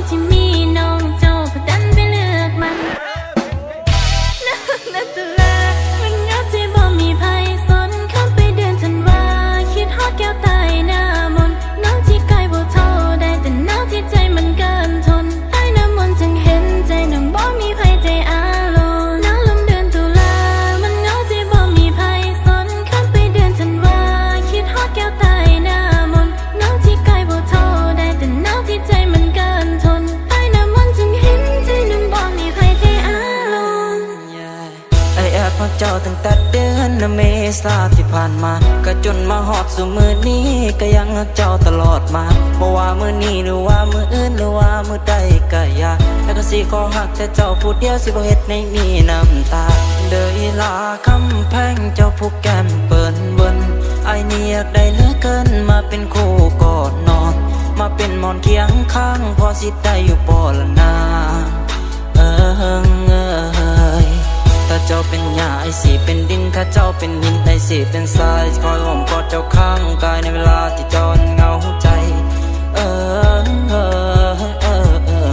ທີ່ມີນ້ອງເຈົ້າ ພະດັນໄປເລືອກມັນ. ໜາວເດືອນຕຸລາ ມັນເຫງົາໃຈບໍ່ມີໃຜສົນ ຂ້າມໄປເດືອນທັນວາ ຄິດຮອດແກ້ວຕາອ້າຍໜ້າມົນ. ໜາວທີ່ກາຍບໍ່ເທົ່າໄດ້ ແຕ່ໜາວທີ່ໃຈມັນເກີນທົນ. ອ້າຍໜ້າມົນຈຶ່ງເຫັນໃຈ ນ້ອງບໍ່ມີໃຜໃຈອາລົນ. ໜາວລົມເດືອນຕຸລາ ມັນເຫງົາໃຈບໍ່ມີໃຜສົນ ຂ້າມໄປເດືອນທັນວາ ຄິດຮອດແກ້ວຕາອ້າຍໜ້າມົນ. ໜາວທີ່ກາຍບໍ່ເທົ່າໄດ້ ແຕ່ໜາວທີ່ໃຈມັນເກີນທົນ. ອ້າຍໜ້າມົນຈຶ່ງເຫັນໃຈ ນ້ອງບໍ່ມີໃຜໃຈອາລົນ. ອ້າຍແອບຮັກເຈົ້າຕັ້ງແຕ່ເດືອນເມສາທີ່ຜ່ານມາ ກະຈົນມາຮອດສູ່ມື້ນີ້ ກະຍັງຮັກເຈົ້າຕະຫຼອດມາ. ບໍ່ວ່າມື້ນີ້ ຫຼືວ່າມື້ອື່ນ ຫຼືວ່າມື້ໃດກະຢ່າ ອ້າຍກະຊິຂໍຮັກແຕ່ເຈົ້າຜູ້ດຽວ ຊິບໍ່ເຮັດໃຫ້ມີນ້ຳຕາ. ເດີອີ່ຫຼ້າຄຳແພງ ເຈົ້າຜູ້ແກ້ມເປີນເວີນ ອ້າຍນີ້ຢາກໄດ້ເຫຼືອເກີນ ມາເປັນຄູ່ກອດນອນ ມາເປັນໝອນຄຽງຂ້າງ ພໍຊິໄດ້ຢູ່ບໍ່ລະນາງ? ເອີງເອີຍ ຖ້າເຈົ້າເປັນຫຍ້າ ອ້າຍຊິເປັນດິນ ຖ້າເຈົ້າເປັນຫີນ ອ້າຍຊິເປັນຊາຍ ຊິຄອຍອ້ອມກອດເຈົ້າຂ້າງກາຍ ໃນເວລາທີ່ເຈົ້ານັ້ນເຫງົາໃຈ. ເອີງເອີຍ ເອີ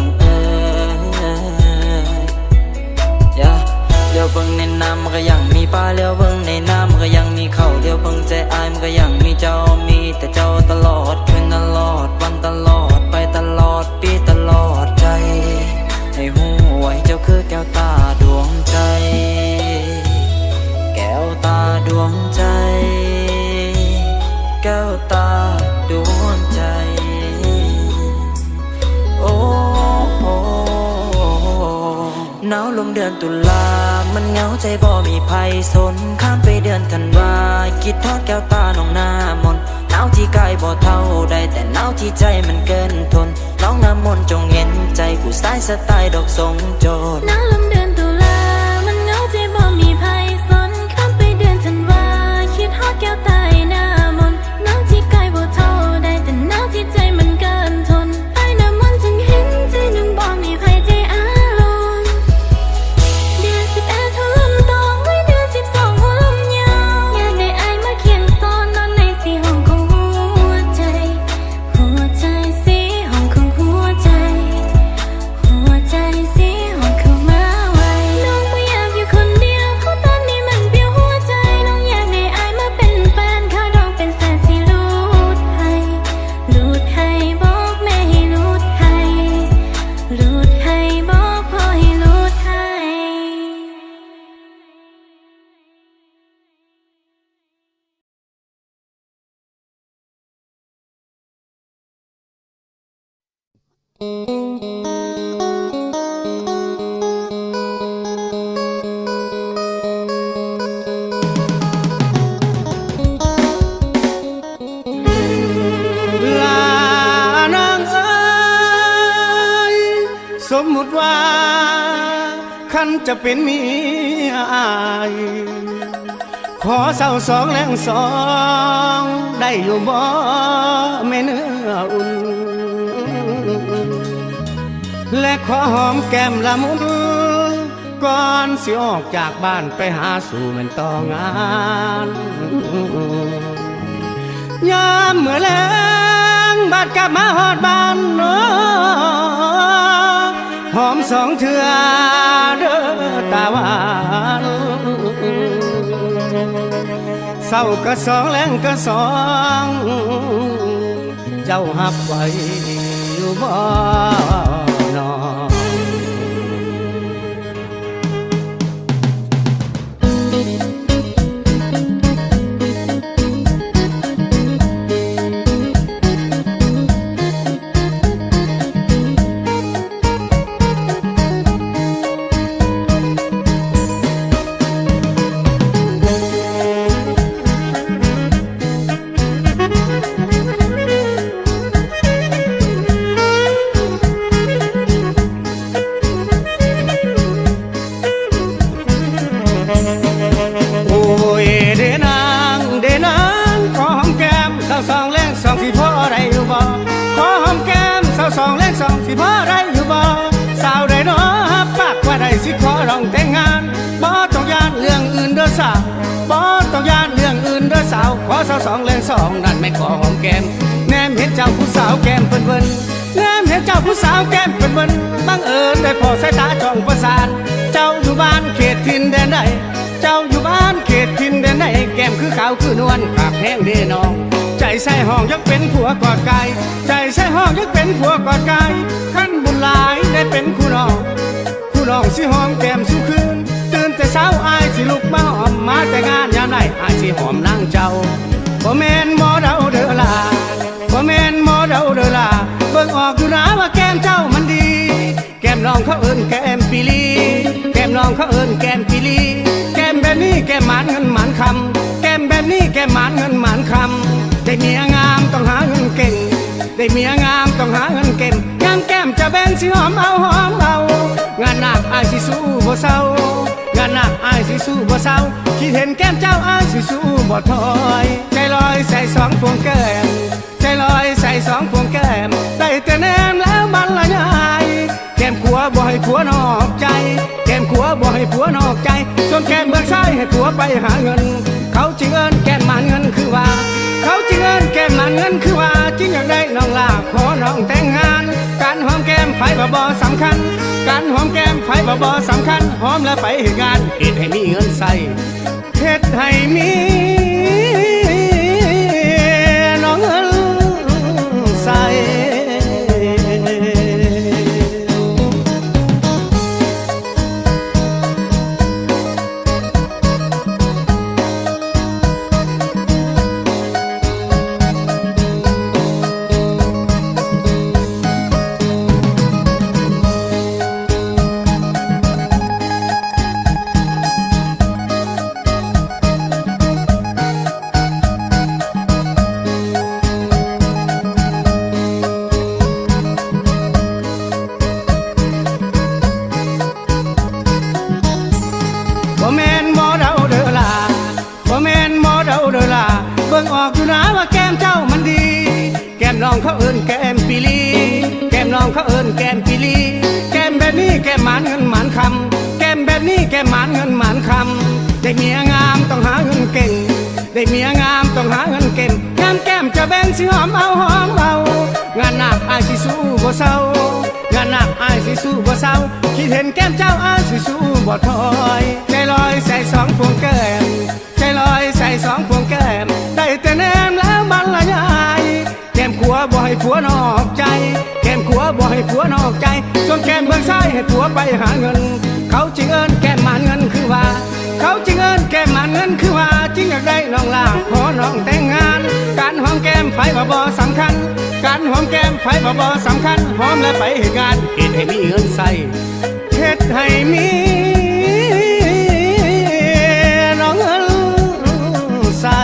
ງເອີຍ ເອີງເອີຍ ຢາ ຫຼຽວເບິ່ງໃນນ້ຳ ມັນກະຍັງມີປາ ຫຼຽວເບິ່ງໃນນ້ຳ ມັນກະຍັງມີເຂົ້າ ຫຼຽວເບິ່ງໃຈອ້າຍ ມັນກະຍັງມີເຈົ້າ ມີແຕ່ເຈົ້າຕະຫຼອດຄືນ ຕະຫຼອດວັນ ຕະຫຼອດໄປ ຕະຫຼອດ ປີຕະຫຼອດໃຈ ໃຫ້ຮູ້ວ່າເຈົ້າຄືແກ້ວຕາດວງໃຈ ແກ້ວຕາດວງໃຈ ແກ້ວຕາດວງໃຈ. ໂອ້ ໜາວລົມເດືອນຕຸລາ ມັນເຫງົາໃຈບໍ່ມີໃຜສົນ ຂ້າມໄປເດືອນທັນວາ ຄິດຮອດແກ້ວຕານ້ອງໜ້າມົນ. ໜາວທີ່ກາຍບໍ່ເທົ່າໄດ້ ແຕ່ໜາວທີ່ໃຈມັນເກີນທົນ. ນ້ອງນ້ຳມົນຈົ່ງເຫັນໃຈ ຜູ້ຊາຍສະໄຕລ໌ດອກຊົງໂຈນ. ໜາວລົມເດືອນຕຸລາ ມັນເຫງົາໃຈບໍ່ມີໃຜສົນ ຂ້າມໄປເດືອນທັນວາ ຄິດຮອດແກ້ວຕາອ້າຍໜ້າມົນ. ໜາວທີ່ກາຍບໍ່ເທົ່າໄດ້ ແຕ່ໜາວທີ່ໃຈມັນເກີນທົນ. ອ້າຍນ້ຳມົນຈຶ່ງເຫັນໃຈ ນ້ອງບໍ່ມີໃຜໃຈອາລົນ. ເດືອນສິບເອັດ ຫົວລົມຕອງໄວ້ ເດືອນສິບສອງ ຫົວລົມຍາວ ຢາກໄດ້ອ້າຍມາຄຽງຊ້ອນ ນອນໃນສີ່ຫ້ອງຂອງຫົວໃຈ. ຫົວໃຈ ສີ່ຫ້ອງຂອງຫົວໃຈ ຫົວໃຈ ສີ່ຫ້ອງເຂົ້າມາໄວ. ນ້ອງບໍ່ຢາກຢູ່ຄົນດຽວ ເພາະຕອນນີ້ມັນປິວຫົວໃຈ. ນ້ອງຢາກໃຫ້ອ້າຍມາເປັນແຟນ ຄ່າດອງເປັນແສນຊິຫຼຸດໃຫ້ ຫຼຸດໃຫ້ ບອກແມ່ໃຫ້ຫຼຸດໃຫ້ ຫຼຸດໃຫ້ ບອກພໍ່ໃຫ້ຫຼຸດໃຫ້. ຫຼ້ານາງເອີຍ ສົມມຸດວ່າ ຄັນຈະເປັນເມຍອ້າຍ ຂໍເຊົ້າສອງແລງສອງ ໄດ້ຢູ່ບໍ່ແມ່ເນື້ອອຸ່ນ? ແລະ ຂໍຫອມແກ້ມລະມຸນ ກ່ອນຊິອອກຈາກບ້ານໄປຫາສູ່ແມ່ນຕໍ່ງານ. ຍາມມື້ແລງບາດກັບມາຮອດບ້ານ ໂອ້ ຫອມສອງເທື່ອເດີຕາຫວານ. ເຊົ້າກະສອງແລງກະສອງ ເຈົ້າຮັບໄຫວຢູ່ບໍ່ນໍ? ໂອ້ຍ ເດນາງ ເດນາງ ຂໍຫອມແກ້ມສາວສອງແລງສອງ ຊິພໍໄດ້ຢູ່ບໍ່? ຂໍຫອມແກ້ມສາວສອງແລງສອງ ຊິພໍໄດ້ຢູ່ບໍ່? ສາວໃດນໍຮັບປາກວ່າໄດ້ ຊິຂໍລອງແຕ່ງງານ. ບໍ່ຕ້ອງຢ້ານເລື່ອງອື່ນເດີສາວ ບໍ່ຕ້ອງຢ້ານເລື່ອງອື່ນເດີສາວ ຂໍສາວສອງແລງສອງ ນັ້ນແມ່ນຂໍຫອມແກ້ມ. ແນມເຫັນເຈົ້າຜູ້ສາວແກ້ມເພິ່ນໆ ແນມເຫັນເຈົ້າຜູ້ສາວແກ້ມເພິ່ ເພິ່ນບັງເອີນໄດ້ພໍ້ສາຍຕາຈ້ອງປະສານ ເຈົ້າຢູ່ບ້ານເຂດຖິ່ນແດນໃດ? ເຈົ້າຢູ່ບ້ານເຂດຖິ່ນແດນໃດ? ແກ້ມຄືຂາວຄືນວນ ປາກແຮງເດນ້ອງ ໃຈໃສ່ຫ້ອງຢາກເປັນຜົວກອດກາຍ ໃຈໃສ່ຫ້ອງຢາກເປັນຜົວກອດກາຍ ຄັນບຸນຫຼາຍໄດ້ເປັນຄູ່ນ້ອງ ຄູ່ນ້ອງຊິຫອມແກ້ມສູ່ຄືນ ຕື່ນແຕ່ເຊົ້າອ້າຍຊິລຸກມາຫອມ ມາແຕ່ງານຍາມໃດອ້າຍຊິຫອມນາງເຈົ້າ ບໍ່ແມ່ນບໍ່ເດົາເດີລາ ບໍ່ແມ່ນບໍ່ເດົາເດີລາ ເບິ່ງອອກຢູ່ນາວ່າແກ້ມເຈົ້າມັນດີ ແກ້ມນ້ອງເຂົາເອີ້ນແກ້ມປີລີ ແກ້ມນ້ອງເຂົາເອີ້ນແກ້ມປີລີ ແກ້ມແບບນີ້ແກ້ມໝານເງິນໝານຄຳ ແກ້ມແບບນີ້ແກ້ມໝານເງິນໝານຄຳ ໄດ້ເມຍງາມຕ້ອງຫາເງິນເກັ່ງ ໄດ້ເມຍງາມຕ້ອງຫາເງິນເກັ່ງ ງາມແກ້ມຈະແບ່ງຊິຫອມເອົາຫອມເອົາ ງານໜັກອ້າຍຊິສູ້ບໍ່ເຊົາ ງານໜັກອ້າຍຊິສູ້ບໍ່ເຊົາ ຄິດເຫັນແກ້ມເຈົ້າອ້າຍຊິສູ້ບໍ່ຖອຍ ໃຈລອຍໃສ່ສອງພວງແກ້ມ ໃຈລອຍໃສ່ສອງພວງແກ້ມ ໄດ້ແຕ່ແນມແລ້ວບັນລະຍາຍ ແກ້ມຂວາບໍ່ໃຫ້ຜົວນອກໃຈ ແກ້ມຂວາບໍ່ໃຫ້ຜົວນອກໃຈ ສ່ວນແກ້ມເບື້ອງຊ້າຍໃຫ້ຜົວໄປຫາເງິນ ເຂົາຈຶ່ງເອີ້ນແກ້ມໝານເງິນຄືວ່າ ເຂົາຈຶ່ງເອີ້ນແກ້ມໝານເງິນຄືວ່າ ຈຶ່ງຢາກໄດ້ນ້ອງຫຼ້າ ຂໍນ້ອງແຕ່ງງານ ການຫອມແກ້ມໃຜວ່າບໍ່ສຳຄັນ ການຫອມແກ້ມໃຜວ່າບໍ່ສຳຄັນ ຫອມແລ້ວໄປເຮັດງານ ເຮັດໃຫ້ມີເງິນໃຊ້ ເຮັດໃຫ້ມີນ້ອງເງິນໃຊ້. ບໍ່ແມ່ນບໍ່ເດົາເດີລາ ບໍ່ແມ່ນບໍ່ເດົາເດີລາ ເບິ່ງອອກຢູ່ນາວ່າແກ້ມເຈົ້າມັນດີ ແກ້ມນ້ອງເຂົາເອີ້ນແກ້ມປີລີ ແກ້ມນ້ອງເຂົາເອີ້ນແກ້ມປີລີ ແກ້ມແບບນີ້ແກ້ມໝານເງິນໝານຄຳ ແກ້ມແບບນີ້ແກ້ມໝານເງິນໝານຄຳ ໄດ້ເມຍງາມຕ້ອງຫາເງິນເກັ່ງ ໄດ້ເມຍງາມຕ້ອງຫາເງິນເກັ່ງ ງາມແກ້ມຈະແບ່ງຊິຫອມເອົາຫອມເອົາ ງານໜັກອ້າຍຊິສູ້ບໍ່ເຊົາ ງານໜັກອ້າຍຊິສູ້ບໍ່ເຊົາ ຄິດເຫັນແກ້ມເຈົ້າອ້າຍຊິສູ້ບໍ່ຖອຍ ໃຈລອຍໃສ່ສອງພວງແກ້ມ ໃຈລອຍໃສ່ສອງພວງແກ້ມ ໄດ້ແຕ່ແນມແລ້ວບັນລະຍາຍ ແກ້ມຂວາບໍ່ໃຫ້ຜົວນອກໃຈ ແກ້ມຂວາບໍ່ໃຫ້ຜົວນອກໃຈ ສ່ວນແກ້ມເບື້ອງຊ້າຍໃຫ້ຜົວໄປຫາເງິນ ເຂົາຈຶ່ງເອີ້ນແກ້ມໝານເງິນຄືວ່າ ເຂົາຈຶ່ງເອີ້ນແກ້ມໝານເງິນຄືວ່າ ຈຶ່ງຢາກໄດ້ນ້ອງຫຼ້າ ຂໍນ້ອງແຕ່ງງານ ການຫອມແກ້ມໃຜວ່າບໍ່ສຳຄັນ ການຫອມແກ້ມໃຜວ່າບໍ່ສຳຄັນ ຫອມແລ້ວໄປເຮັດງານ ເຮັດໃຫ້ມີເງິນໃຊ້ ເຮັດໃຫ້ມີນ້ອງເງິນໃຊ້.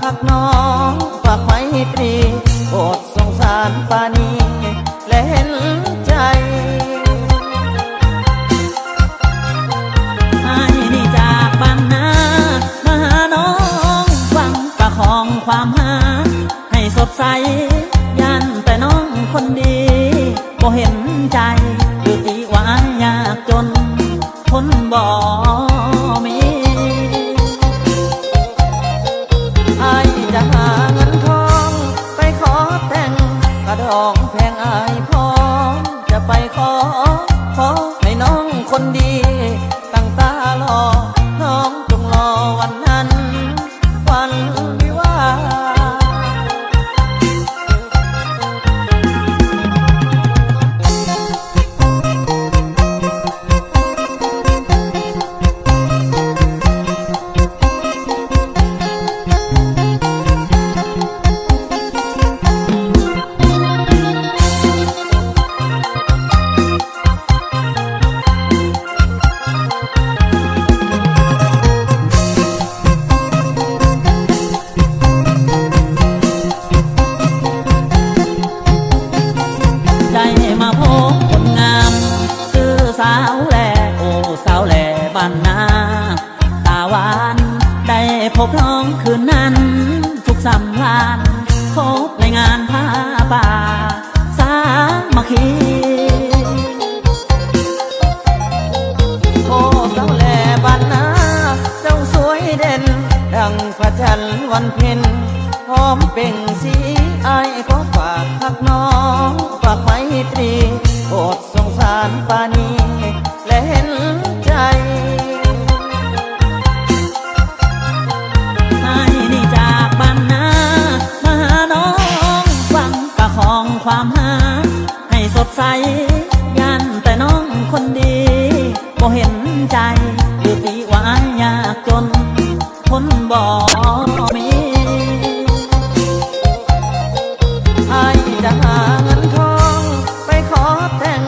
ຮັກນ້ອງຝາກໄມຕຣີ ໂປດສົງສານປານີ ແລະເຫັນໃຈ. ອ້າຍນີ້ຈາກບ້ານນາ ມາຫານ້ອງ ຫວັງປະຄອງຄວາມຮັກໃຫ້ສົດໃສ ຢ້ານແຕ່ນ້ອງຄົນດີ ບໍ່ເຫັນໃຈ ຫຼືຕິວ່າອ້າຍຍາກຈົນ ຄົນບໍ່ມີ. ອ້າຍຈະຫາເງິນທອງໄປຂໍແຕ່ງ ກະດອງແພງອ້າຍພ້ອມຈະໄປຂໍ ຂໍໃຫ້ນ້ອງຄົນດີ ຕັ້ງຕາລໍ ນ້ອງຈົ່ງລໍວັນນັ້ນ ວັນວິວາ. ໄດ້ມາພົບຄົນງາມ ຊື່ສາວແລ ໂອ້ ສາວແລບ້ານນາ ຕາຫວານ ໄດ້ພົບນ້ອງຄືນນັ້ນ ສຸກສຳລານ ພົບໃນງານຜ້າປ່າສາມັກຄີ. ໂອ້ ສາວແລບ້ານນາ ເຈົ້າສວຍເດັ່ນ ດັ່ງພະຈັນວັນເພັນ ພ້ອມເປັ່ງສີ. ອ້າຍຂໍຝາກຮັກນ້ອງ ຝາກໄມຕຣີ ໂປດສົງສານປານີ ແລະເຫັນໃຈ. ອ້າຍນີ້ຈາກບ້ານນາ ມາຫານ້ອງ ຫວັງປະຄອງຄວາມຮັກໃຫ້ສົດໃສ ຢ້ານແຕ່ນ້ອງຄົນດີ ບໍ່ເຫັນໃຈ ຫຼືຕິວ່າອ້າຍຍາກຈົນ ຄົນບໍ່ມີ. ອ້າຍຈະຫາເງິນທອງໄປຂໍແຕ່ງ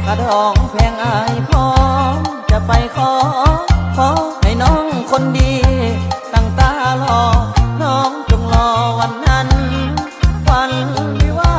ກະດອງແພງອ້າຍພ້ອມຈະໄປຂໍ ຂໍໃຫ້ນ້ອງຄົນດີ ຕັ້ງຕາລໍ ນ້ອງຈົ່ງລໍວັນນັ້ນ ວັນວິວາ.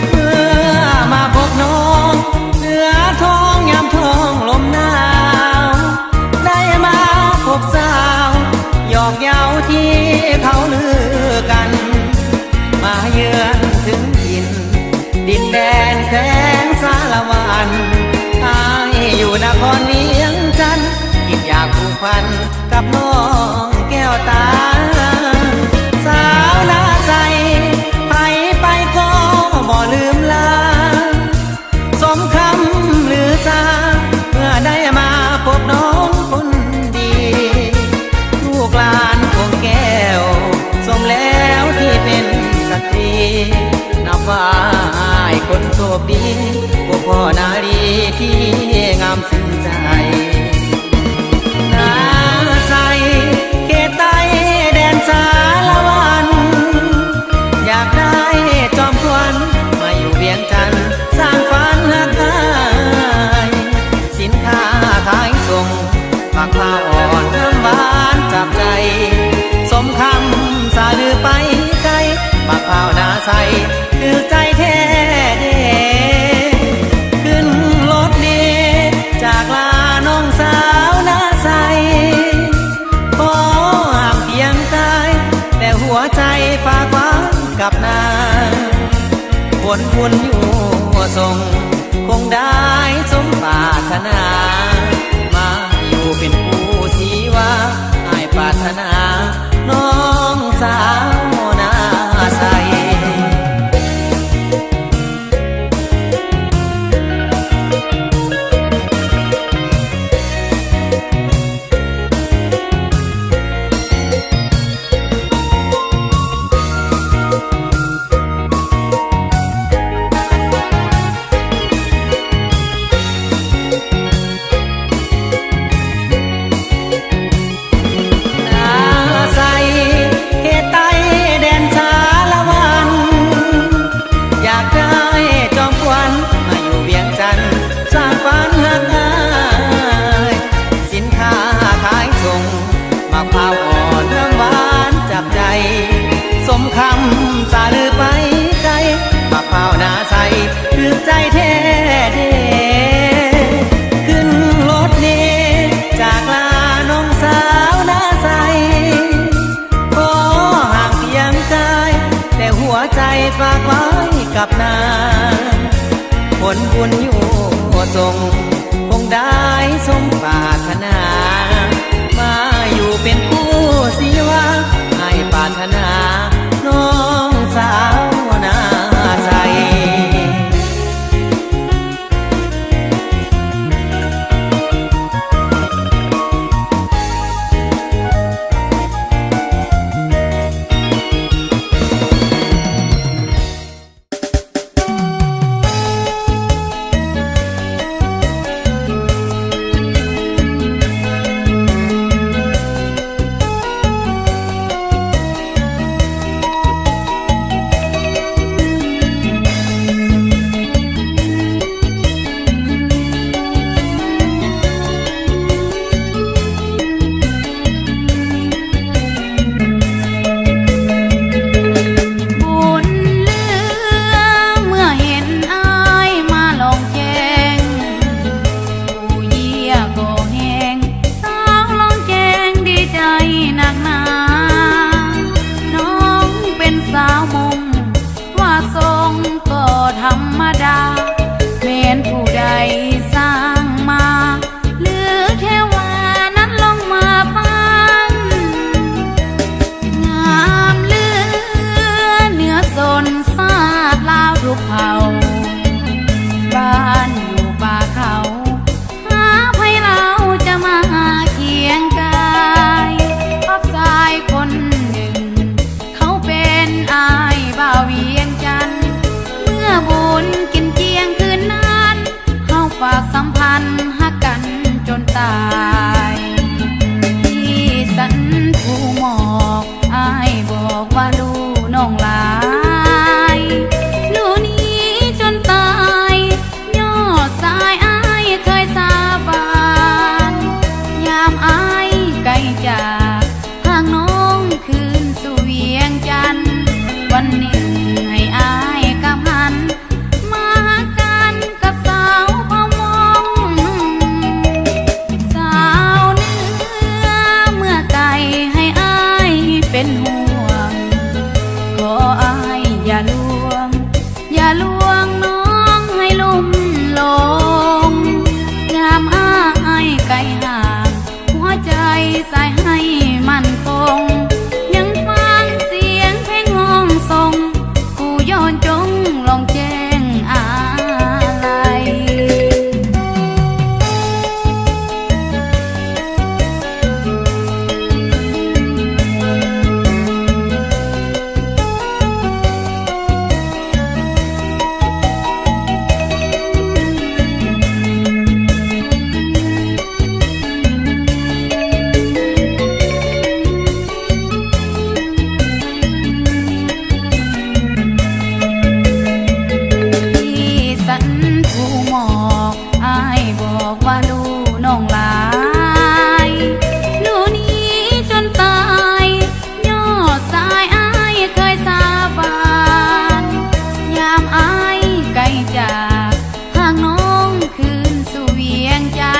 ເມື່ອມາພົບນ້ອງ ເສືອທອງຍາມທ້ອງລົມໜາວ ໄດ້ມາພົບສາວ ຫຍອກເຍົາທີ່ເຂົາລືກັນ ມາເຢືອນເຖິງຖິ່ນ ດິນແດນແຂວງສາລະວັນ ອ້າຍຢູ່ນະຄອນວຽງຈັນ ຄິດຢາກຜູກພັນກັບນ້ອງແກ້ວຕາ ສາວນາໃສ ໃຜໄປກໍບໍ່ລືມລາ ສົມຄຳລືຊາ ເມື່ອໄດ້ມາພົບນ້ອງຄົນດີ ລູກຫຼານຂອງແກ້ວ ສົມແລ້ວທີ່ເປັນສະຕີ ນັບວ່າອ້າຍຄົນໂຊກດີ ພົບພໍ້ນາລີທີ່ງາມຊື່ນໃຈ. ນາໃສ ເຂດໃຕ້ແດນສາລະວັນ ຢາກໄດ້ຈອມຂວັນ ມາຢູ່ວຽງຈັນ ສ້າງຝັນຮັກອ້າຍ ສິນຄ້າຂາຍສົ່ງ ໝາກພ້າວອ່ອນ ນ້ຳຫວານຈັບໃຈ ສົມຄຳສາລືໄປໄກ ໝາກພ້າວໜ້າໃສ ຖືກໃຈແທ້ເດ ຂຶ້ນລົດເມ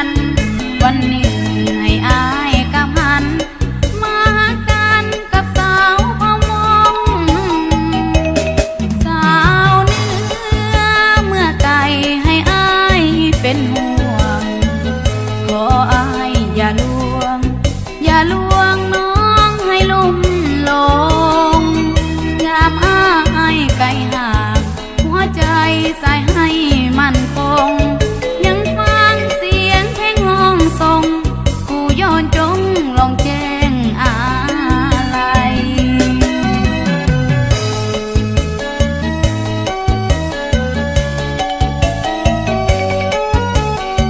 ວັນໜຶ່ງໃຫ້ອ້າຍກັບຫັນ ມາຮັກກັນກັບສາວເຜົ່າມົ້ງ ສາວເໜືອເມືອໄກໃຫ້ອ້າຍເປັນຫ່ວງ ຂໍອ້າຍຢ່າລວງ ຢ່າລວງນ້ອງໃຫ້ລຸ່ມຫຼົງ ຍາມອ້າຍໄກຫ່າງ ຫົວໃຈສາຍໃຫ້ໝັ້ນຄົງ ຍັງຟັງສຽງເພງຮ້ອງສົ່ງ ຜູ້ຍ້ອນຈົງລອງແຈ້ງອາໄລ. ເ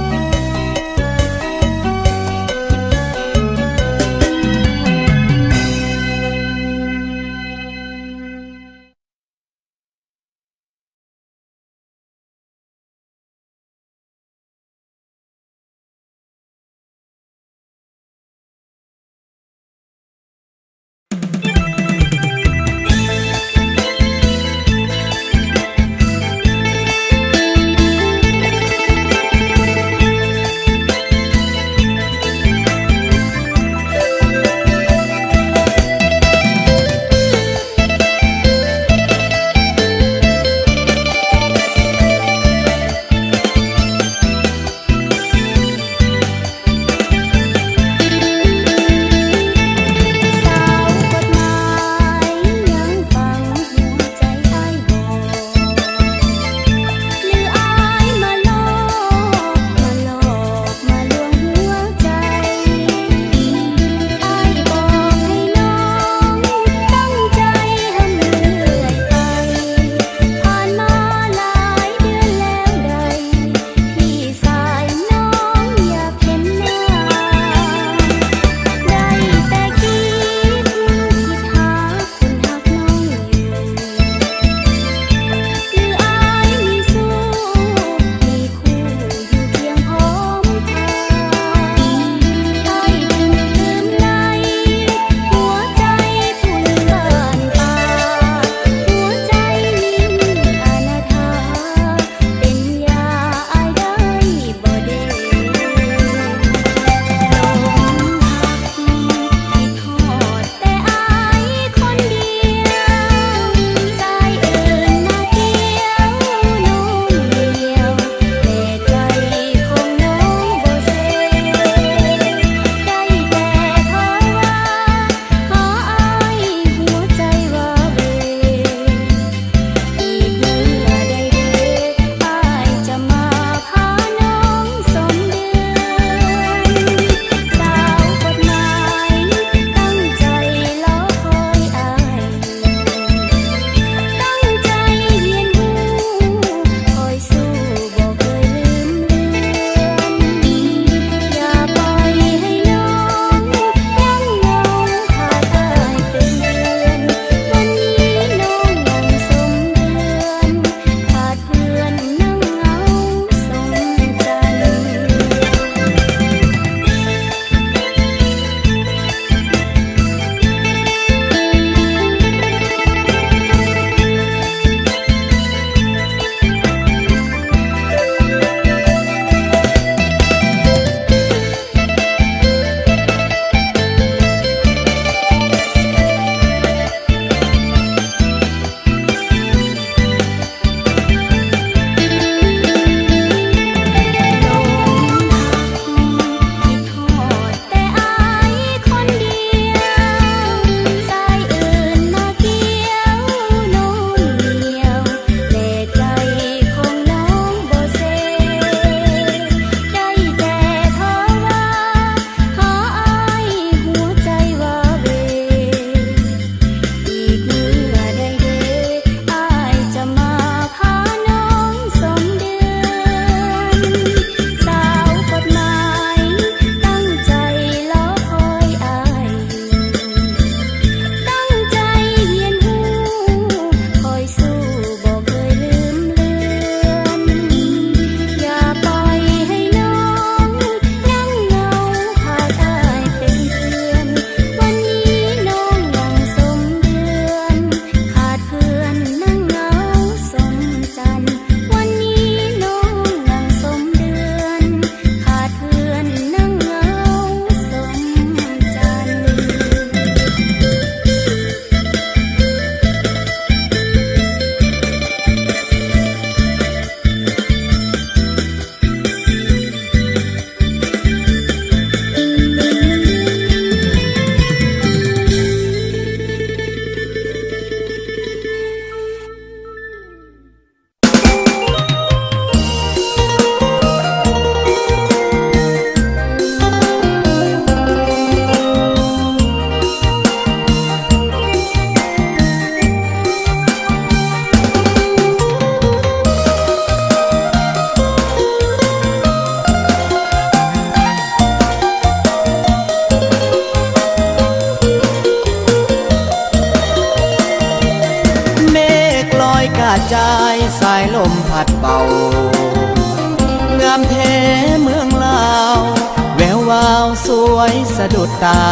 ສວຍສະດຸດຕາ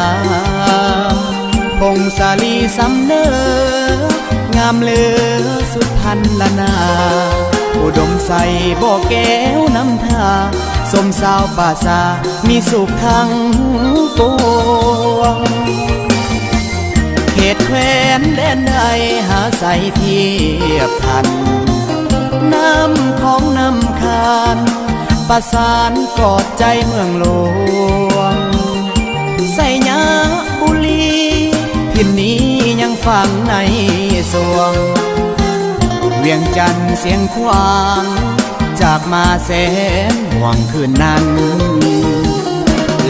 ພົງສາລີສຳເໜີ ງາມເລີສຸດພັນລະນາ ອຸດົມໄຊບໍ່ແກ້ວນຳທາ ຊົມຊາວປ່າຊ້າ ມີສຸກທັງປວງ ເຂດແຄວ້ນແດນໃດຫາໃສທຽບທັນ ນ້ຳຂອງນ້ຳຄານ ປະສານກອດໃຈເມືອງຫຼວງ ໄຊຍະບູລີ ຖິ່ນນີ້ຍັງຝັງໃນສວງ ວຽງຈັນຊຽງຂວາງ ຈາກມາແສນຫ່ວງຄືນນັ້ນ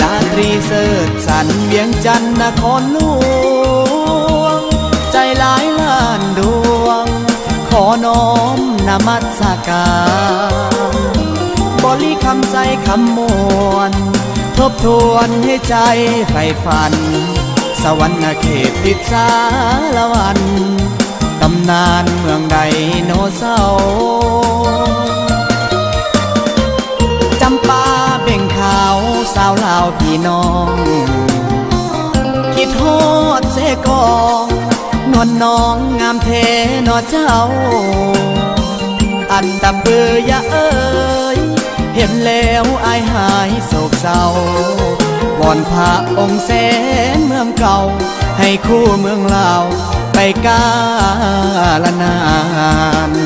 ລາຕຣີເສີດສັນ ວຽງຈັນນະຄອນຫຼວງ ໃຈຫຼາຍລ້ານດວງ ຂໍນ້ອມນະມັດສະການ ບໍລິຄຳໄຊຄຳມ່ວນ ທົບທວນໃຫ້ໃຈໃຝ່ຝັນ ສະຫວັນນະເຂດຕິດສາລະວັນ ຕຳນານເມືອງໄດໂນເສົາ ຈຳປາເບັງຂາວ ສາວລາວພີ່ນ້ອງ ຄິດຮອດເຊກອງ ນວນນ້ອງງາມແທ້ເນາະເຈົ້າ ອັນຕະປືຢາເອີຍ ເຫັນແລ້ວອາຍຫາຍໂສກເສົ້າ ວອນພະອົງແສນເມືອງເກົ່າ ໃຫ້ຄູ່ເມືອງລາວໄປກາລະນານ.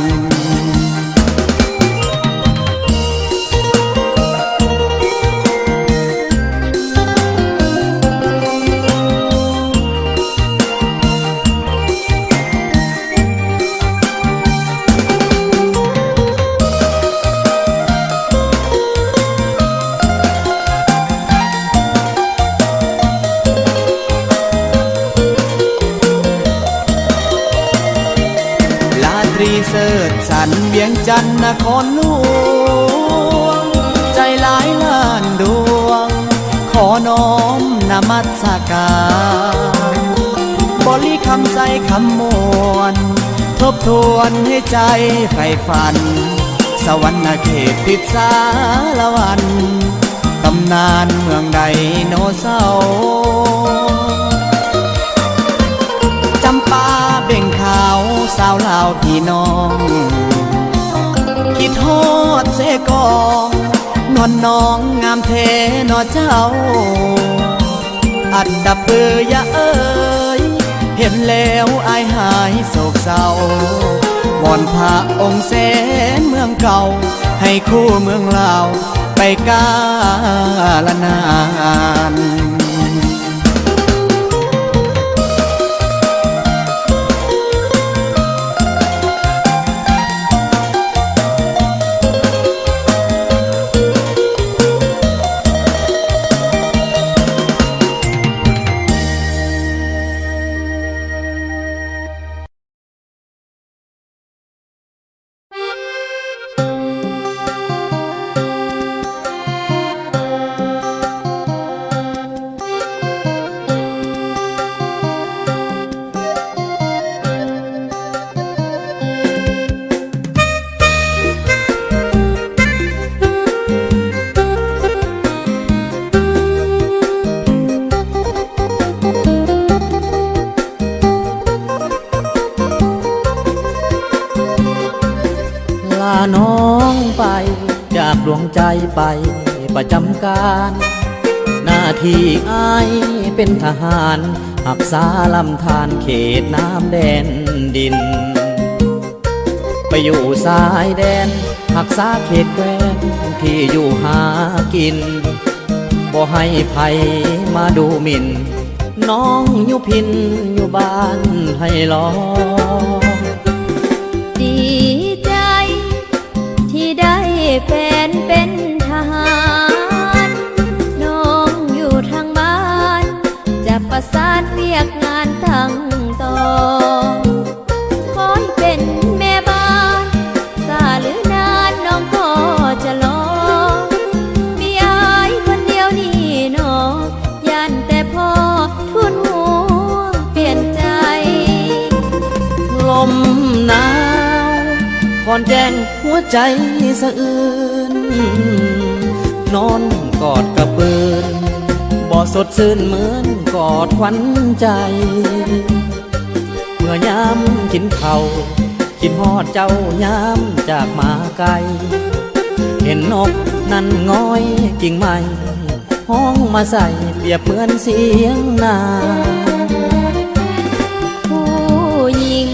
ລາຕຣີເສີດສັນ ວຽງຈັນນະຄອນຫຼວງ ໃຈຫຼາຍລ້ານດວງ ຂໍນ້ອມນະມັດສະການ ບໍລິຄຳໄຊຄຳມ່ວນ ທົບທວນໃຫ້ໃຈໃຝ່ຝັນ ສະຫວັນນະເຂດຕິດສາລະວັນ ຕຳນານເມືອງໄດໂນເສົາ ຈຳປາເບັງຂາວ ສາວລາວພີ່ນ້ອງ ຄິດຮອດເຊກອງ ນວນນ້ອງງາມແທ້ເນາະເຈົ້າ ອັດຕະປືຢາເອີຍ ເຫັນແລ້ວອາຍຫາຍໂສກເສົ້າ ວອນພະອົງແສນເມືອງເກົ່າ ໃຫ້ຄູ່ເມືອງລາວໄປກາລະນານ. ລານ້ອງໄປ ຈາກດວງໃຈໄປປະຈຳການ ໜ້າທີ່ອ້າຍເປັນທະຫານ ຮັກສາລຳທານເຂດນ້ຳແດນດິນ ໄປຢູ່ຊາຍແດນ ຮັກສາເຂດແຄວ້ນທີ່ຢູ່ຫາກິນ ບໍ່ໃຫ້ໃຜມາດູໝິ່ນ ນ້ອງຢູ່ພິນຢູ່ບ້ານໄຮ່ລອງ. ດີໃຈທີ່ໄດ້ແຟນເປັນທະຫານ ນ້ອງຢູ່ທາງບ້ານ ຈະປະສານວຽກງານຕັ້ງຕ້ອງ ຄອຍເປັນແມ່ບ້ານ ຊາຫຼືນານນ້ອງກໍຈະລອງ ມີອ້າຍຄົນດຽວນີ້ໜໍ ຢ້ານແຕ່ພໍ່ທຸ່ນຫົວປ່ຽນໃຈ. ລົມໜາວຄອນແຈ້ງຫົວໃຈສະອື່ນ ນອນກອດກະປືນ ບໍ່ສົດຊື່ນເໝືອນກອດຂວັນໃຈ ເມື່ອຍາມກິນເຂົ້າ ຄິດຮອດເຈົ້າຍາມຈາກມາໄກ ເຫັນນົກນັ້ນງອຍກິ່ງໄມ້ ຮ້ອງມາໃສ່ ປຽບເໝືອນສຽງນາ. ຜູ້ຍິງ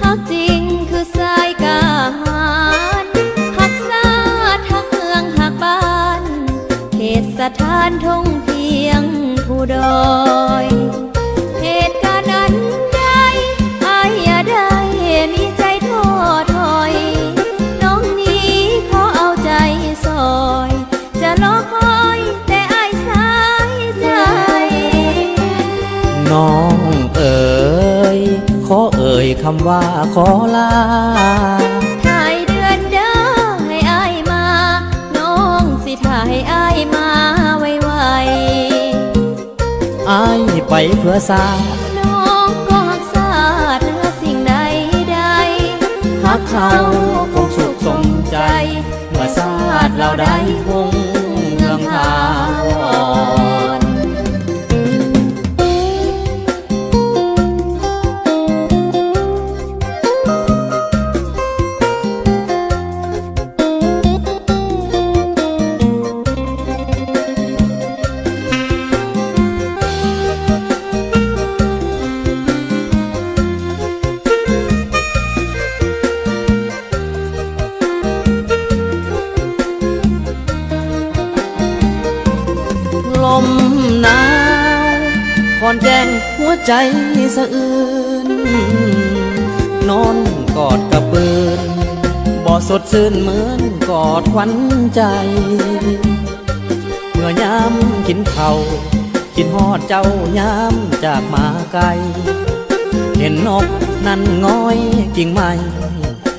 ຮັກຈິງຄືຊາຍກ້າຫານ ຮັກຊາດຮັກເມືອງຮັກບ້ານ ເຂດສະຖານທົ່ງພຽງພູດອຍ ເຫດການອັນໃດ ອ້າຍຢ່າໄດ້ມີໃຈທໍ້ຖອຍ ນ້ອງນີ້ຂໍເອົາໃຈຊ່ອຍ ຈະລໍຄອຍແຕ່ອ້າຍສາຍໃຈ. ນ້ອງເອີຍ ຂໍເອີຍຄຳວ່າຂໍລາ ທ້າຍເດືອນເດີໃຫ້ອ້າຍມາ ນ້ອງຊິຖ້າໃຫ້ອ້າຍມາໄວໆ. ອ້າຍໄປເພື່ອຊາດ ນ້ອງກໍຮັກຊາດເໜືອສິ່ງໃດໆ ຮັກເຮົາຄົງສຸກສົມໃຈ ເມື່ອຊາດລາວໃດຮຸ່ງເຮືອງຖາວອນ. ລົມໜາວຄອນແຈ້ງຫົວໃຈສະອື່ນ ນອນກອດກະປືນ ບໍ່ສົດຊື່ນເໝືອນກອດຂວັນໃຈ ເມື່ອຍາມກິນເຂົ້າ ຄິດຮອດເຈົ້າຍາມຈາກມາໄກ ເຫັນນົກນັ້ນງອຍກິ່ງໄມ້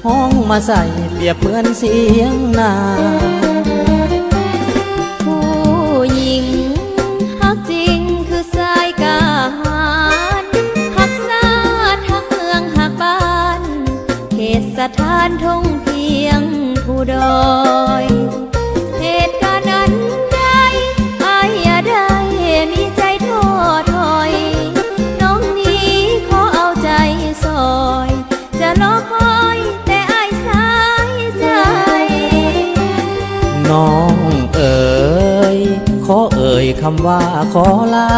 ຮ້ອງມາໃສ່ ປຽບເໝືອນສຽງນາ. ຜູ້ຍິງຮັກຈິງຄືຊາຍກ້າຫານ ຮັກຊາດຮັກເມືອງຮັກບ້ານ ເຂດສະຖານທົ່ງພຽງພູດອຍ ເຫດການອັນໃດ ອ້າຍຢ່າໄດ້ມີໃຈທໍ້ຖອຍ ນ້ອງນີ້ຂໍເອົາໃຈຊ່ອຍ ຈະລໍຄອຍແຕ່ອ້າຍສາຍໃຈ. ນ້ອງເອີຍ ຂໍເອີຍຄຳວ່າຂໍລາ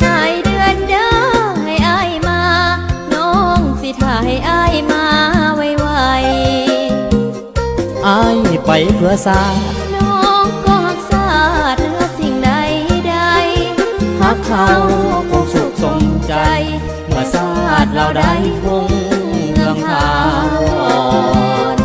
ທ້າຍເດືອນເດີໃຫ້ອ້າຍມາ ນ້ອງຊິຖ້າໃຫ້ອ້າຍມາໄວໆ. ອ້າຍໄປເພື່ອຊາດ ນ້ອງກໍຮັກຊາດເໜືອສິ່ງໃດໆ ຮັກເຮົາຄົງສຸກສົມໃຈ ເມື່ອຊາດລາວໃດຮຸ່ງເຮືອງຖາວອນ.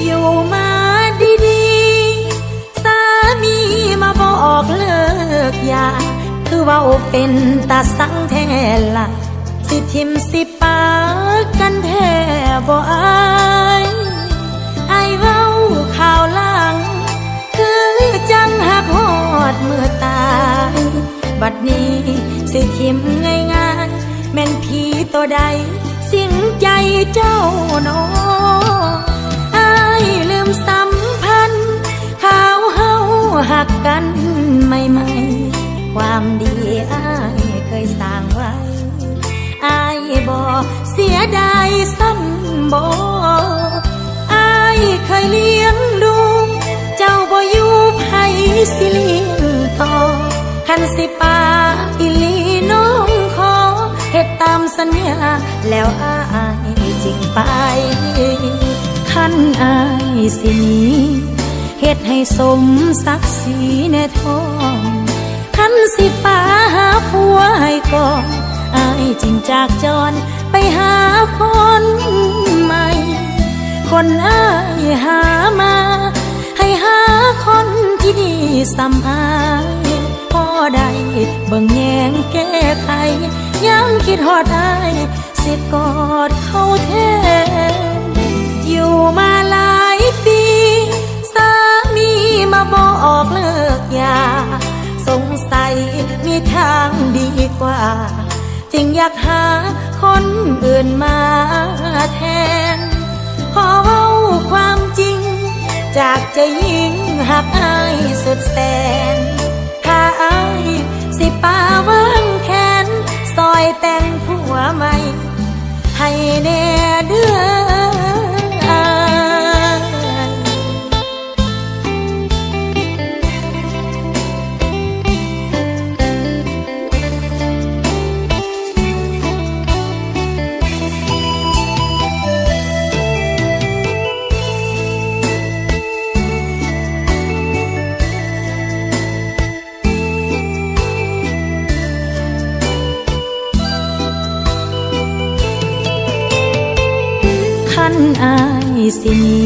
ຢູ່ມາດີໆ ສາມີມາບອກເລີກຢາ ຄືເວົ້າເປັນຕາຊັງແທ້ລະ ຊິຖິ້ມຊິປາກັນແທ້ບໍ່ອາຍ ອ້າຍເວົ້າຄາວຫຼັງ ຄືຈັ່ງຮັກຮອດມື້ຕາຍ ບັດນີ້ຊິຖິ້ມງ່າຍໆ ແມ່ນຜີໂຕໃດ ສິງໃຈເຈົ້າໜໍ ອ້າຍລືມສຳພັນ ຄາວເຮົາຮັກກັນໃໝ່ໆ ຄວາມດີອ້າຍເຄີຍສ້າງໄວ້ ອ້າຍບໍ່ເສຍດາຍຊ້ຳບໍ່ ອ້າຍເຄີຍລ້ຽງດູ ເຈົ້າບໍ່ຢູ່ໃຜຊິລ້ຽງຕໍ່ ຄັນຊິປາອີ່ຫຼີນ້ອງຂໍເຮັດຕາມສັນຍາ ແລ້ວອ້າຍຈຶ່ງໄປ. ຄັນອ້າຍຊິໜີ ເຮັດໃຫ້ສົມສັກສີແດ່ທ້ອງ. ຄັນຊິປາຫາຜົວໃຫ້ກ່ອນ ອ້າຍຈຶ່ງຈາກຈອນໄປຫາຄົນໃໝ່. ຄົນອ້າຍຫາມາ ໃຫ້ຫາຄົນທີ່ດີສ່ຳອ້າຍ ພໍໄດ້ເບິ່ງແຍງແກ້ໄຂ. ຍາມຄິດຮອດອ້າຍ ຊິກອດເຂົາແທນ. ຢູ່ມາຫຼາຍປີ ສາມີມາບອກເລີກຢ່າ ສົງໄສມີທາງດີກວ່າ ຈຶ່ງຢາກຫາຄົນອື່ນມາແທນ. ຂໍເວົ້າຄວາມຈິງ ຈາກໃຈຍິງຮັກອ້າຍສຸດແສນ. ຖ້າອ້າຍຊິປາວາງແຂນ ຊ່ອຍແຕ່ງຜົວໃໝ່ໃຫ້ແດ່ເດີ້ອ້າຍ. ຄັນອ້າຍຊິໜີ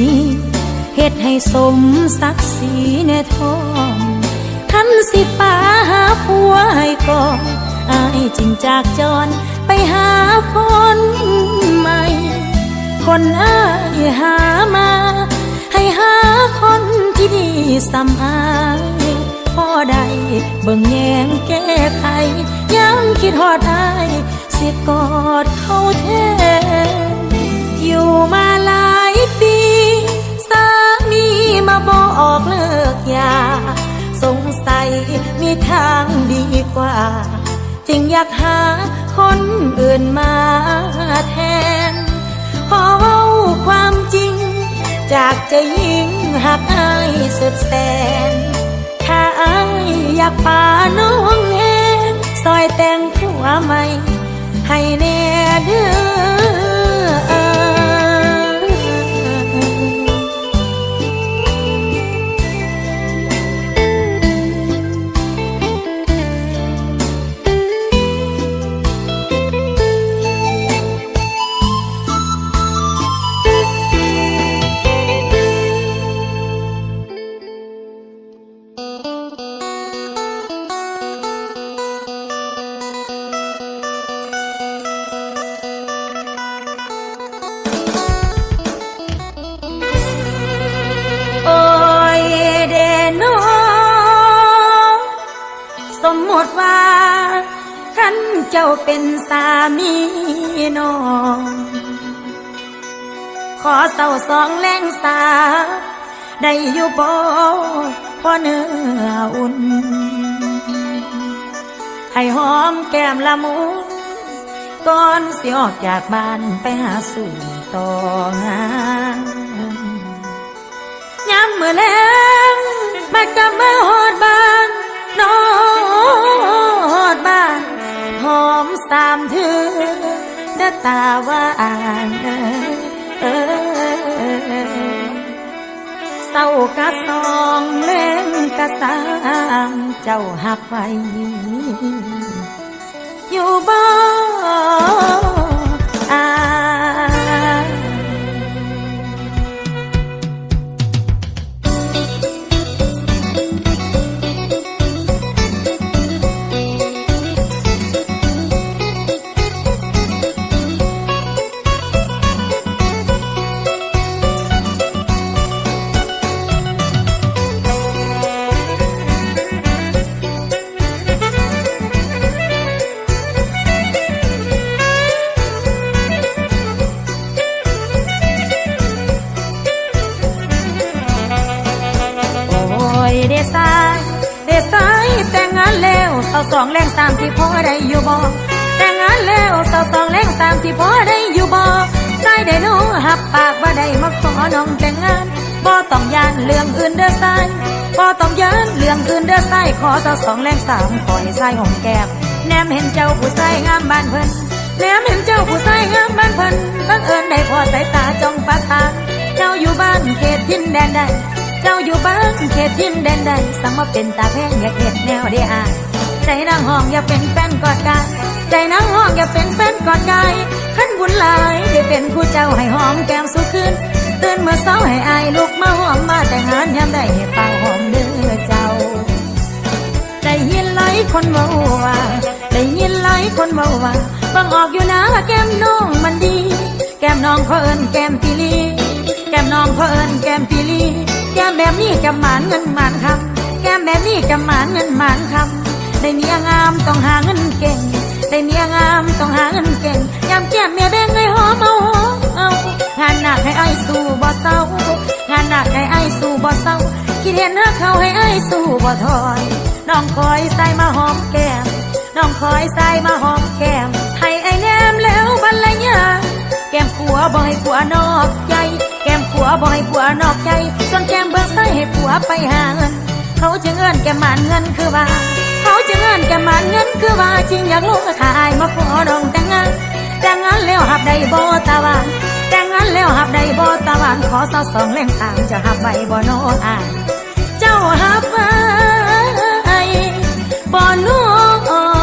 ເຮັດໃຫ້ສົມສັກສີແດ່ທ້ອງ. ຄັນຊິປາຫາຜົວໃຫ້ກ່ອນ ອ້າຍຈຶ່ງຈາກຈອນໄປຫາຄົນໃໝ່. ຄົນອ້າຍຫາມາ ໃຫ້ຫາຄົນທີ່ດີສ່ຳອ້າຍ ພໍໄດ້ເບິ່ງແຍງແກ້ໄຂ. ຍາມຄິດຮອດອ້າຍ ຊິກອດເຂົາແທນ. ຢູ່ມາຫຼາຍປີ ສາມີມາບອກເລີກຢ່າ ສົງໄສມີທາງດີກວ່າ ຈຶ່ງຢາກຫາຄົນອື່ນມາແທນ. ຂໍເວົ້າຄວາມຈິງ ຈາກໃຈຍິງຮັກອ້າຍສຸດແສນ. ຖ້າອ້າຍຢາກປານ້ອງແຮງ ຊ່ອຍແຕ່ງຜົວໃໝ່ໃຫ້ແດ່ເດີ້ອ້າຍ. ໂອ້ຍເດນ້ອງ ສົມມຸດວ່າ ຄັນເຈົ້າເປັນສາມີນ້ອງ ຂໍເຊົ້າສອງແລງສາມ ໄດ້ຢູ່ບໍ່ພໍເນື້ອອຸ່ນ ໃຫ້ຫອມແກ້ມລະມຸນ ກ່ອນຊິອອກຈາກບ້ານໄປຫາສູ່ຕໍ່ງານ. ຍາມມື້ແລງບັດກັບມາຮອດບ້ານ ນອນຮອດບ້ານ ຫອມສາມເທື່ອ ເດີຕາຫວານເອີຍ. ເຊົ້າກະສອງ ແລງກະສາມ ເຈົ້າຮັບໄວ້ຢູ່ບໍ່ອ້າຍ? ໂອ້ຍເດຊາຍ ເດຊາຍ ແຕ່ງງານແລ້ວເຊົ້າສອງແລງສາມ ຊິພໍໄດ້ຢູ່ບໍ່? ແຕ່ງງານແລ້ວເຊົ້າສອງແລງສາມ ຊິພໍໄດ້ຢູ່ບໍ່? ຊາຍເດໂນ ຮັບປາກວ່າໄດ້ມາຂໍນ້ອງແຕ່ງງານ ບໍ່ຕ້ອງຢ້ານເລື່ອງອື່ນເດີຊາຍ. ບໍ່ຕ້ອງຢ້ານເລື່ອງອື່ນເດີຊາຍ ຂໍຊາວສອງແລງສາມ ຂໍໃຫ້ຊາຍຫອມແກ້ມ ແນມເຫັນເຈົ້າຜູ້ຊາຍງາມບ້ານເພິ່ນ ແນມເຫັນເຈົ້າຜູ້ຊາຍງາມບ້ານເພິ່ນ ບັງເອີນໄດ້ພໍ້ສາຍຕາຈ້ອງປະສານ ເຈົ້າຢູ່ບ້ານເຂດຖິ່ນແດນໃດ ເຈົ້າຢູ່ບ້ານເຂດຖິ່ນແດນໃດ ສັງມາເປັນຕາແພງ ຢາກເຮັດແນວໃດອ້າຍ ໃຈນາງຮ້ອງຢາກເປັນແຟນກອດກາຍ ໃຈນາງຮ້ອງຢາກເປັນແຟນກອດກາຍ ຄັນບຸນຫຼາຍໄດ້ເປັນຄູ່ເຈົ້າ ໃຫ້ຫອມແກ້ມສູ່ຄືນ ຕື່ນມື້ເຊົ້າໃຫ້ອ້າຍລຸກມາຫອມ ມາແຕ່ງງານຍາມໃດໃຫ້ຟ້າວຫອມເດີເຈົ້າ. ໄດ້ຍິນຫຼາຍຄົນເວົ້າວ່າ ໄດ້ຍິນຫຼາຍຄົນເວົ້າວ່າ ເບິ່ງອອກຢູ່ນາວ່າແກ້ມນ້ອງມັນດີ ແກ້ມນ້ອງເຂົາເອີ້ນແກ້ມປີລີ ແກ້ມນ້ອງເຂົາເອີ້ນແກ້ມປີລີ ແກ້ມແບບນີ້ແກ້ມໝານເງິນໝານຄຳ ແກ້ມແບບນີ້ແກ້ມໝານເງິນໝານຄຳ ໄດ້ເມຍງາມຕ້ອງຫາເງິນເກັ່ງ ໄດ້ເມຍງາມຕ້ອງຫາເງິນເກັ່ງ ຍາມແກ້ມເມຍແບ່ງໃຫ້ຫອມເອົາ ຫອມເອົາ ງານໜັກໃຫ້ອ້າຍສູ້ບໍ່ເຊົາ ງານໜັກໃຫ້ອ້າຍສູ້ບໍ່ເຊົາ ຄິດເຫັນຮັກເຂົາໃຫ້ອ້າຍສູ້ບໍ່ຖອຍ ນ້ອງຄອຍຊາຍມາຫອມແກ້ມ ນ້ອງຄອຍຊາຍມາຫອມແກ້ມ ໃຫ້ອ້າຍແນມແລ້ວບັດລະຍາ ແກ້ມຂວາບໍ່ໃຫ້ຜົວນອກໃຈ ແກ້ມຂວາບໍ່ໃຫ້ຜົວນອກໃຈ ສ່ວນແກ້ມເບື້ອງຊ້າຍໃຫ້ຜົວໄປຫາເງິນ ເຂົາຈຶ່ງເອີ້ນແກ້ມໝານເງິນຄືວ່າ ເຂົາຈຶ່ງເອີ້ນແກ້ມໝານເງິນຄືວ່າ ຈິງຢາກຮູ້ ຖ້າອ້າຍມາຂໍນ້ອງແຕ່ງງານ ແຕ່ງງານແລ້ວຮັບໄດ້ບໍ່ຕາຫວານ ແຕ່ງງານແລ້ວຮັບໄດ້ບໍ່ຕາຫວານ ຂໍຊາວສອງແລງສາມ ຈະຮັບໄວ້ບໍ່ນໍອ້າຍ ເຈົ້າຮັບໄວ້ບໍ່ນໍອ້າຍ?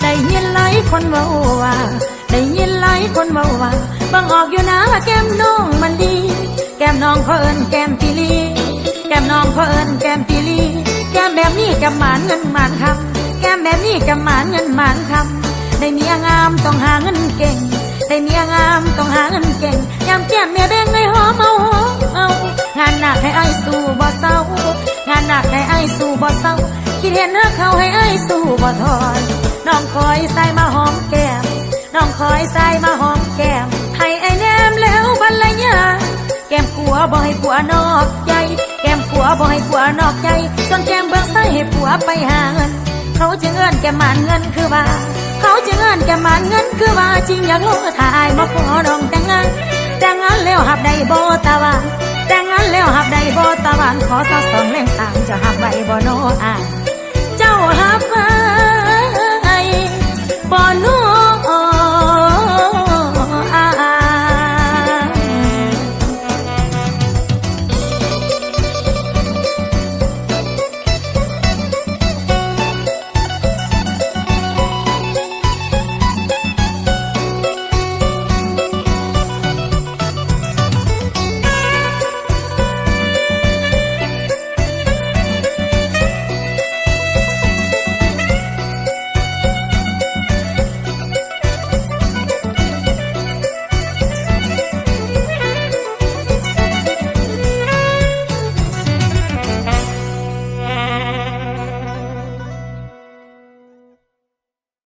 ໄດ້ຍິນຫຼາຍຄົນເວົ້າວ່າ ໄດ້ຍິນຫຼາຍຄົນເວົ້າວ່າ ເບິ່ງອອກຢູ່ນາວ່າແກ້ມນ້ອງມັນດີ ແກ້ມນ້ອງເຂົາເອີ້ນແກ້ມປີລີ ແກ້ມນ້ອງເຂົາເອີ້ນແກ້ມປີລີ ແກ້ມແບບນີ້ແກ້ມໝານເງິນໝານຄຳ ແກ້ມແບບນີ້ແກ້ມໝານເງິນໝານຄຳ ໄດ້ເມຍງາມຕ້ອງຫາເງິນເກັ່ງ ໄດ້ເມຍງາມຕ້ອງຫາເງິນເກັ່ງ ຍາມແກ້ມເມຍແບ່ງໃຫ້ຫອມເອົາ ຫອມເອົາ ງານໜັກໃຫ້ອ້າຍສູ້ບໍ່ເຊົາ ງານໜັກໃຫ້ອ້າຍສູ້ບໍ່ເຊົາ ຄິດເຫັນຮັກເຂົາໃຫ້ອ້າຍສູ້ບໍ່ຖອຍ ນ້ອງຄອຍຊາຍມາຫອມແກ້ມ ນ້ອງຄອຍຊາຍມາຫອມແກ້ມ ໃຫ້ອ້າຍແນມແລ້ວບັດລະຍາ ແກ້ມຂວາບໍ່ໃຫ້ຜົວນອກໃຈ ແກ້ມຂວາບໍ່ໃຫ້ຜົວນອກໃຈ ສ່ວນແກ້ມເບື້ອງຊ້າຍໃຫ້ຜົວໄປຫາເງິນ ເຂົາຈຶ່ງເອີ້ນແກ້ມໝານເງິນຄືວ່າ ເຂົາຈຶ່ງເອີ້ນແກ້ມໝານເງິນຄືວ່າ ຈິງຢາກຮູ້ ຖ້າອ້າຍມາຂໍນ້ອງແຕ່ງງານ ແຕ່ງງານແລ້ວຮັບໄດ້ບໍ່ຕາຫວານ ແຕ່ງງານແລ້ວຮັບໄດ້ບໍ່ຕາຫວານ ຂໍຊາວສອງແລງສາມ ຈະຮັບໄວ້ບໍ່ນໍອ້າຍ? ເຈົ້າຮັ